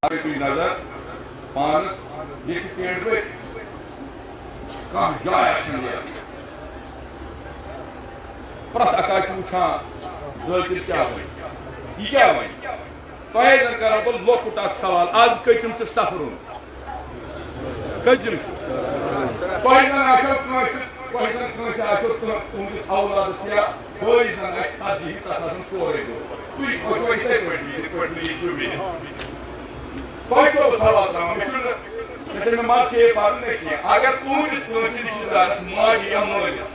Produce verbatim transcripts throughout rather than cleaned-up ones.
اگر تُہۍ نظر پانس ییٚتہِ پینٹ ؤتھۍ، کانٛہہ جاے آسہِ نہٕ نیران۔ پرٛٮ۪تھ اکھ آسہِ وٕچھان، ذٲکِر کیٛاہ وَنہِ، یہِ کیٛاہ وَنہِ۔ تۄہے زَن کَرو بہٕ لۄکُٹ اکھ سوال، آز کٔژِم چھِ سفرُن؟ کٔژِم چھِ؟ تۄہہِ زَن آسیو کٲنٛسہِ، تۄہہِ زَن کٲنٛسہِ آسیو تُہ-، تُہٕنٛدِس اولادَس یا بٲیِس زَن آسہِ ژتجی، تَتھ آسَن ژورَے دۄہ۔ تُہۍ ٲسوا یِتھَے پٲٹھۍ، یِتھَے پٲٹھۍ یہِ چھُ مےٚ۔ تۄہہِ چھُو سوال ترٛاوُن، مےٚ چھُنہٕ، مےٚ چھُنہٕ مَزٕ ہے پَرُن نہ کینٛہہ۔ اگر تُہٕنٛدِس کٲنٛسہِ رِشتہٕ دارَس ماجہِ یا مٲلِس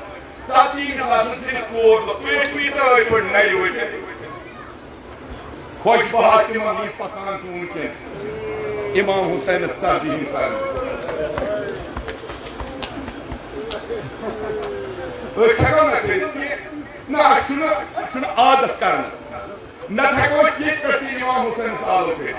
ژتجی آسَن صرف ژور دۄہ، تُہۍ ٲسِو یہِ ترٛٲوِتھ پٲٹھۍ نَرِ ؤٹِتھ۔ خۄش بہت تِمن یِم پکان چھِ وٕنکیٚن امام حسینس ژتجی ہٕنٛدۍ کرنہٕ۔ أسۍ ہٮ۪کو نہ کٔرِتھ کینٛہہ، نہ، اَسہِ چھُنہٕ، اَسہِ چھُنہٕ عادت کرنہٕ۔ نتہٕ ہٮ۪کو أسۍ ییٚتہِ پٮ۪ٹھ تہِ امام حسینس آلو کٔرِتھ۔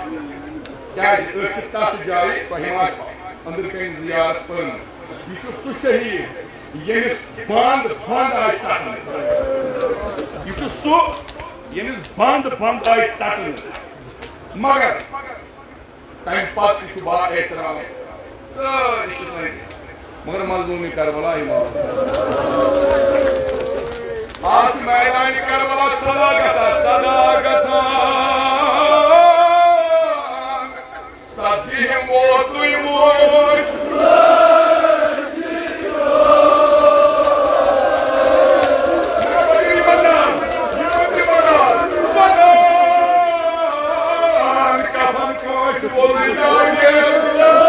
کیازِ أسۍ چھِ تتھ جایہِ، تۄہہِ ما آسہِ أنٛدرٕ کنہِ زیارت پٔرمٕژ۔ یہِ چھُ سُہ شہیٖد ییٚمِس بنٛد بنٛد آیہِ ژٹنہٕ۔ یہِ چھُ سُہ ییٚمِس بنٛد بنٛد آیہِ ژٹنہٕ۔ مگر تَمہِ پتہٕ تہِ چھُ با احترام۔ سٲری چھِ سٲنۍ۔ مگر مظلومِ کربلا امام۔ آز چھُ میدانِ کربلا صدا گژھان، صدا گژھان۔ ژتجی ہِم ووت تُہۍ ووت۔ کفن کٲنٛسہِ ووٚلُے ناوِ۔